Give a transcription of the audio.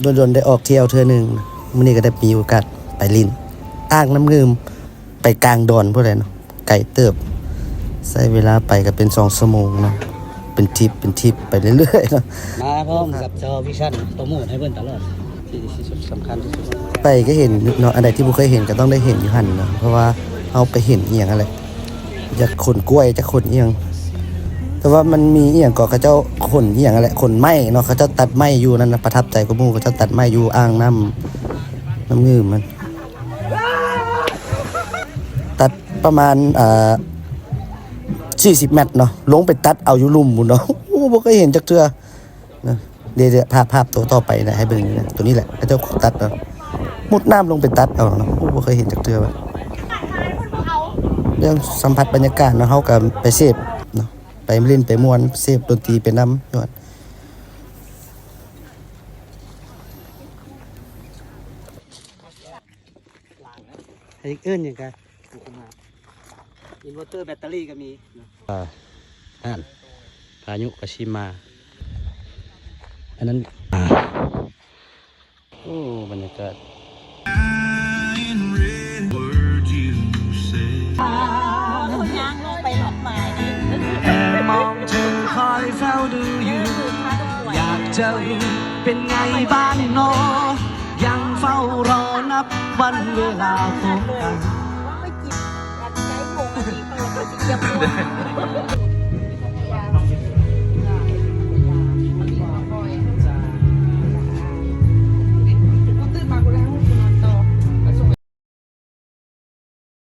ດົນໆໄດ້ອອກທ່ຽວເທື່ອໜຶ່ງ. ມື້ນີ້ກໍໄດ້ມີໂອກາດໄປຫຼິ້ນອ່າງນ້ຳງື່ມ ໄປກາງດອນພຸ້ນແຫຼະເນາະ ໄກເຕີບ ໃຊ້ເວລາໄປກໍເປັນສອງຊົ່ວໂມງເນາະ ເປັນທຣິບ ເປັນທຣິບໄປເລື້ອຍໆເນາະ. ມາພ້ອມກັບຊາວວິຊັນ ໂປຣໂມດໃຫ້ເພິ່ນຕະຫຼອດ ທີ່ສຳຄັນທີ່ສຸດ. ໄປກໍເຫັນເນາະ ອັນໃດທີ່ບໍ່ເຄີຍເຫັນກໍຕ້ອງໄດ້ເຫັນຢູ່ຫັ້ນເນາະ ເພາະວ່າເຮົາໄປເຫັນອີ່ຫຍັງຫັ້ນແຫຼະ ຈັກຂົນກ້ວຍ ຈັກຂົນອີ່ຫຍັງ ແຕ່ວ່າມັນມີອີ່ຫຍັງເກາະ ເຂົາເຈົ້າຂົນອີ່ຫຍັງຫັ້ນແຫຼະ ຂົນໄມ້ເນາະ ເຂົາເຈົ້າຕັດໄມ້ຢູ່ນັ້ນນະ ປະທັບໃຈກວ່າໝູ່ ເຂົາເຈົ້າຕັດໄມ້ຢູ່ອ່າງນ້ຳ ນ້ຳງື່ມຫັ້ນ ຕັດປະມານ ເອີ ສີ່ສິບແມັດເນາະ ລົງໄປຕັດເອົາຢູ່ລຸ່ມພຸ້ນເນາະ. ໂອ້ ບໍ່ເຄີຍເຫັນຈັກເທື່ອ. ນະ ເດ ເດ ພາບ ພາບໂຕຕໍ່ໄປນະ ໃຫ້ເບິ່ງນີ້ນະ ໂຕນີ້ແຫຼະ ເຂົາເຈົ້າຕັດເອົາ ມຸດນ້ຳລົງໄປຕັດເອົາເນາະ. ໂອ້ ບໍ່ເຄີຍເຫັນຈັກເທື່ອວ່າ ເລື່ອງສຳຜັດບັນຍາກາດເນາະ ເຮົາກໍໄປເສບເນາະ ໄປຫຼິ້ນໄປມ່ວນ ເສບດົນຕີໄປນຳ ຍ້ອນ ເອີ້ນຫຍັງກະ ອິນເວີເຕີແບັດເຕີຣີກໍມີເນາະ. ອ່າ ຫັ້ນ ພາຍຸກໍຊິມາ ອັນນັ້ນ ອ່າ ໂອ້ ບັນຍາກາດ ວ່າໄປຈີບອັນໃຊ້ໂຫງອັນນີ້ໄປແລ້ວກໍຊິຈຽບຫົວ.